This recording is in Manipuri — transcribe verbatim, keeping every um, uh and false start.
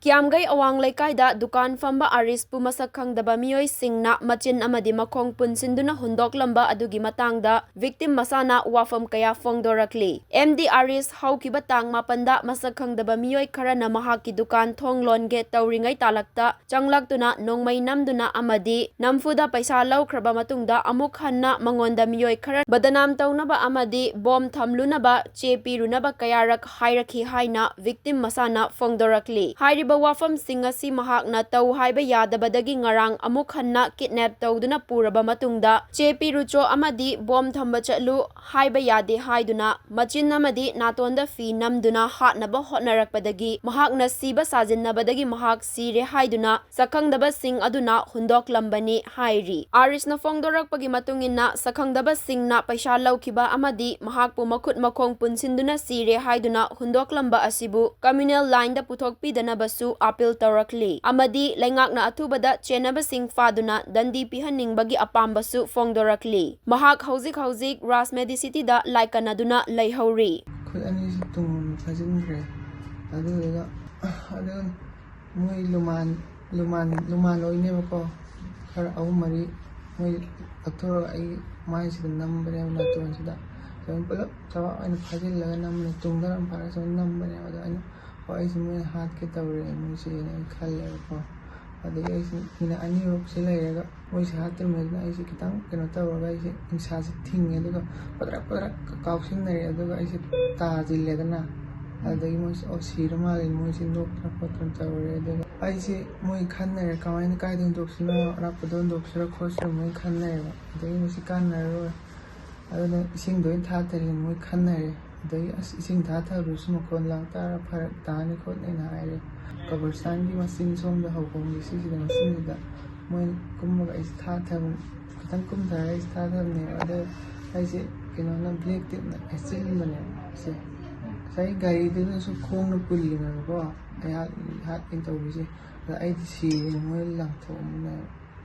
ꯀ꯭ꯌꯥꯝꯒꯩ ꯑꯋꯥꯡ ꯂꯩꯀꯥꯏꯗ ꯗꯨꯀꯥꯟ ꯐꯝꯕ ꯑꯥꯔꯤꯁꯄꯨ ꯃꯁꯛ ꯈꯪꯗꯕ ꯃꯤꯑꯣꯏꯁꯤꯡꯅ ꯃꯆꯤꯟ ꯑꯃꯗꯤ ꯃꯈꯣꯡ ꯄꯨꯟꯁꯤꯟꯗꯨꯅ ꯍꯨꯟꯗꯣꯛꯂꯝꯕ ꯑꯗꯨꯒꯤ ꯃꯇꯥꯡꯗ victim ꯃꯁꯥꯅ ꯋꯥꯐꯝ ꯀꯌꯥ ꯐꯣꯡꯗꯣꯔꯛꯂꯤ꯫ ꯑꯦꯝ ꯗꯤ ꯑꯥꯔꯤꯁ ꯍꯧꯈꯤꯕ ꯇꯥꯡ ꯃꯥꯄꯟꯗ ꯃꯁꯛ ꯈꯪꯗꯕ ꯃꯤꯑꯣꯏ ꯈꯔꯅ ꯃꯍꯥꯛꯀꯤ ꯗꯨꯀꯥꯟ ꯊꯣꯡ ꯂꯣꯟꯒꯦ ꯇꯧꯔꯤꯉꯩ ꯇꯥꯂꯛꯇ ꯆꯪꯂꯛꯇꯨꯅ ꯅꯣꯡꯃꯩ ꯅꯝꯗꯨꯅ ꯑꯃꯗꯤ ꯅꯝꯐꯨꯗ ꯄꯩꯁꯥ ꯂꯧꯈ꯭ꯔꯕ ꯃꯇꯨꯡꯗ ꯑꯃꯨꯛ ꯍꯟꯅ ꯃꯉꯣꯟꯗ ꯃꯤꯑꯣꯏ ꯈꯔ ꯕꯗꯅꯥꯝ ꯇꯧꯅꯕ ꯑꯃꯗꯤ ꯕꯣꯝ ꯊꯝꯂꯨꯅꯕ ꯆꯦ ꯄꯤꯔꯨꯅꯕ ꯀꯌꯥꯔꯛ ꯍꯥꯏꯔꯛꯈꯤ ꯍꯥꯏꯅ victim ꯃꯁꯥꯅ ꯐꯣꯡꯗꯣꯔꯛꯂꯤ꯫ ꯍꯥꯏꯔꯤꯕ ꯋꯥꯐꯝꯁꯤꯡ ꯑꯁꯤ ꯃꯍꯥꯛꯅ ꯇꯧ ꯍꯥꯏꯕ ꯌꯥꯗꯕꯗꯒꯤ ꯉꯔꯥꯡ ꯑꯃꯨꯛ ꯍꯟꯅ kidnap ꯇꯧꯗꯨꯅ ꯄꯨꯔꯕ ꯃꯇꯨꯡꯗ ꯆꯦ ꯄꯤꯔꯨꯆꯣ ꯑꯃꯗꯤ ꯕꯣꯝ ꯊꯝꯕ ꯆꯠꯂꯨ ꯍꯥꯏꯕ ꯌꯥꯗꯦ ꯍꯥꯏꯗꯨꯅ ꯃꯆꯤꯟ ꯑꯃꯗꯤ ꯅꯥꯇꯣꯟꯗ ꯐꯤ ꯅꯝꯗꯨꯅ ꯍꯥꯠꯅꯕ ꯍꯣꯠꯅꯔꯛꯄꯗꯒꯤ ꯃꯍꯥꯛꯅ ꯁꯤꯕ ꯁꯥꯖꯤꯟꯅꯕꯗꯒꯤ ꯃꯍꯥꯛ ꯁꯤꯔꯦ ꯍꯥꯏꯗꯨꯅ ꯁꯛꯈꯪꯗꯕꯁꯤꯡ ꯑꯗꯨꯅ ꯍꯨꯟꯗꯣꯛꯂꯝꯕꯅꯤ ꯍꯥꯏꯔꯤ꯫ ꯑꯥꯔꯤꯁꯅ ꯐꯣꯡꯗꯣꯔꯛꯄꯒꯤ ꯃꯇꯨꯡ ꯏꯟꯅ, ꯁꯛꯈꯪꯗꯕꯁꯤꯡꯅ ꯄꯩꯁꯥ ꯂꯧꯈꯤꯕ ꯑꯃꯗꯤ ꯃꯍꯥꯛꯄꯨ ꯃꯈꯨꯠ ꯃꯈꯣꯡ ꯄꯨꯟꯁꯤꯟꯗꯨꯅ ꯁꯤꯔꯦ ꯍꯥꯏꯗꯨꯅ ꯍꯨꯟꯗꯣꯛꯂꯝꯕ ꯑꯁꯤꯕꯨ communal lineꯗ ꯄꯨꯊꯣꯛꯄꯤꯗꯅꯕꯁꯨ appeal ꯇꯧꯔꯛꯂꯤ ꯑꯃꯗꯤ ꯂꯩꯉꯥꯛꯅ ꯑꯊꯨꯕꯗ ꯆꯦꯟꯅꯕꯁꯤꯡ ꯐꯥꯗꯨꯅ ꯗꯟꯗꯤ ꯄꯤꯍꯟꯅꯤꯡꯕꯒꯤ ꯑꯄꯥꯝꯕꯁꯨ ꯐꯣꯡꯗꯣꯔꯛꯂꯤ꯫ ꯃꯍꯥꯛ ꯍꯧꯖꯤꯛ ꯍꯧꯖꯤꯛ ꯔꯥꯖꯃꯦꯗꯤ ꯁꯤꯇꯤꯗ ꯂꯥꯏꯀꯠꯅꯗꯨꯅ ꯂꯩꯍꯧꯔꯤ꯫ ꯈꯨꯠ ꯑꯅꯤꯁꯤ ꯇꯨꯝ ꯐꯥꯖꯤꯟꯈ꯭ꯔꯦ꯫ ꯑꯗꯨꯗꯨꯒ ꯑꯗꯨ ꯃꯣꯏ ꯂꯨꯃꯥꯟ ꯂꯨꯃꯥꯟ ꯂꯨꯃꯥꯟ ꯑꯣꯏꯅꯦꯕꯀꯣ꯫ ꯈꯔ ꯑꯍꯨꯝ ꯃꯔꯤ ꯃꯣꯏ ꯂꯧꯊꯣꯔꯒ ꯑꯩ ꯃꯥꯏꯁꯤꯗ ꯅꯝꯕꯅꯦꯕ, ꯅꯥꯇꯣꯟꯁꯤꯗ꯫ ꯁꯨꯃꯥꯏꯅ ꯄꯨꯂꯞ ꯆꯕꯥꯛ ꯑꯣꯏꯅ ꯐꯥꯖꯤꯜꯂꯒ ꯅꯝꯕꯅꯦ, ꯇꯨꯡꯗ ꯑꯗꯨꯝ ꯐꯥꯔꯒ ꯁꯨꯃꯥꯏꯅ ꯅꯝꯕꯅꯦꯕ꯫ ꯑꯗꯣ ꯑꯩꯅ, "ꯍꯣꯏ, ꯑꯩꯁꯦ ꯃꯣꯏꯅ ꯍꯥꯠꯀꯦ ꯇꯧꯔꯦ ꯃꯣꯏꯁꯦꯅ" ꯑꯩ ꯈꯜꯂꯦꯕꯀꯣ꯫ ꯑꯗꯒꯤ ꯑꯩꯁꯦ ꯃꯤꯅꯠ ꯑꯅꯤꯃꯨꯛꯁꯦ ꯂꯩꯔꯒ ꯃꯣꯏꯁꯦ ꯍꯥꯠꯇ꯭ꯔꯤꯉꯩꯗꯨꯅ ꯑꯩꯁꯦ ꯈꯤꯇꯪ ꯀꯩꯅꯣ ꯇꯧꯔꯒ ꯑꯩꯁꯦ ꯅꯤꯡꯁꯥꯁꯦ ꯊꯤꯡꯉꯦ, ꯑꯗꯨꯒ ꯄꯗ꯭ꯔꯛ ꯄꯗ꯭ꯔꯛ ꯀꯥꯎꯁꯤꯟꯅꯔꯦ꯫ ꯑꯗꯨꯒ ꯑꯩꯁꯦ ꯇꯥꯁꯤꯜꯂꯦꯗꯅ꯫ ꯑꯗꯨꯗꯒꯤ ꯃꯣꯏꯁꯦ, "ꯑꯣ, ꯁꯤꯔ ꯃꯥꯜꯂꯦ", ꯃꯣꯏꯁꯦ ꯅꯣꯛꯇꯅ ꯈꯣꯠꯇꯅ ꯇꯧꯔꯦ꯫ ꯑꯗꯨꯒ ꯑꯩꯁꯦ ꯃꯣꯏ ꯈꯟꯅꯔꯦ, ꯀꯃꯥꯏꯅ, ꯀꯥꯏꯗ ꯍꯨꯟꯗꯣꯛꯁꯤꯅꯣ, ꯑꯔꯥꯞꯄꯗ ꯍꯨꯟꯗꯣꯛꯁꯤꯔ ꯈꯣꯠꯁꯤꯔ ꯃꯣꯏ ꯈꯟꯅꯔꯦꯕ꯫ ꯑꯗꯒꯤ ꯃꯣꯏꯁꯦ ꯀꯥꯟꯅꯔꯔꯣꯏ, ꯑꯗꯨꯅ ꯏꯁꯤꯡꯗ ꯑꯣꯏꯅ ꯊꯥꯊꯔꯦꯅ ꯃꯣꯏ ꯈꯟꯅꯔꯦ꯫ ꯑꯗꯒꯤ, "ꯑꯁ, ꯏꯁꯤꯡ ꯊꯥꯊꯕꯗꯨꯁꯨ ꯃꯈꯣꯟ ꯂꯥꯡ ꯇꯥꯔ ꯐꯔꯛ ꯇꯥꯅꯤ ꯈꯣꯠꯅꯤꯅ" ꯍꯥꯏꯔꯦ꯫ ꯀꯕꯔꯁꯇꯥꯟꯒꯤ ꯃꯆꯤꯟ ꯁꯣꯝꯗ ꯍꯧꯈꯣꯡꯒꯤ ꯁꯤꯁꯤꯗ ꯃꯆꯤꯟꯁꯤꯗ ꯃꯣꯏ ꯀꯨꯝꯃꯒ ꯑꯩꯁꯦ ꯊꯥꯊꯕ, ꯈꯤꯇꯪ ꯀꯨꯝꯊꯔꯒ ꯑꯩꯁꯦ ꯊꯥꯊꯕꯅꯦꯕ꯫ ꯑꯗ ꯑꯩꯁꯦ ꯀꯩꯅꯣꯅ black tapeꯅ ꯌꯦꯠꯁꯤꯟꯕꯅꯦꯕ ꯁꯦ꯫ ꯉꯁꯥꯏ ꯒꯥꯔꯤꯗꯨꯅꯁꯨ ꯈꯣꯡꯅ ꯄꯨꯜꯂꯤꯅꯦꯕꯀꯣ ꯑꯩꯍꯥꯛ ꯍꯥꯠꯀꯦꯅ ꯇꯧꯕꯁꯦ꯫ ꯑꯗ ꯑꯩꯗꯤ ꯁꯤꯔꯦ, ꯃꯣꯏ ꯂꯪꯊꯣꯛꯑꯝꯕꯅꯦꯕ꯫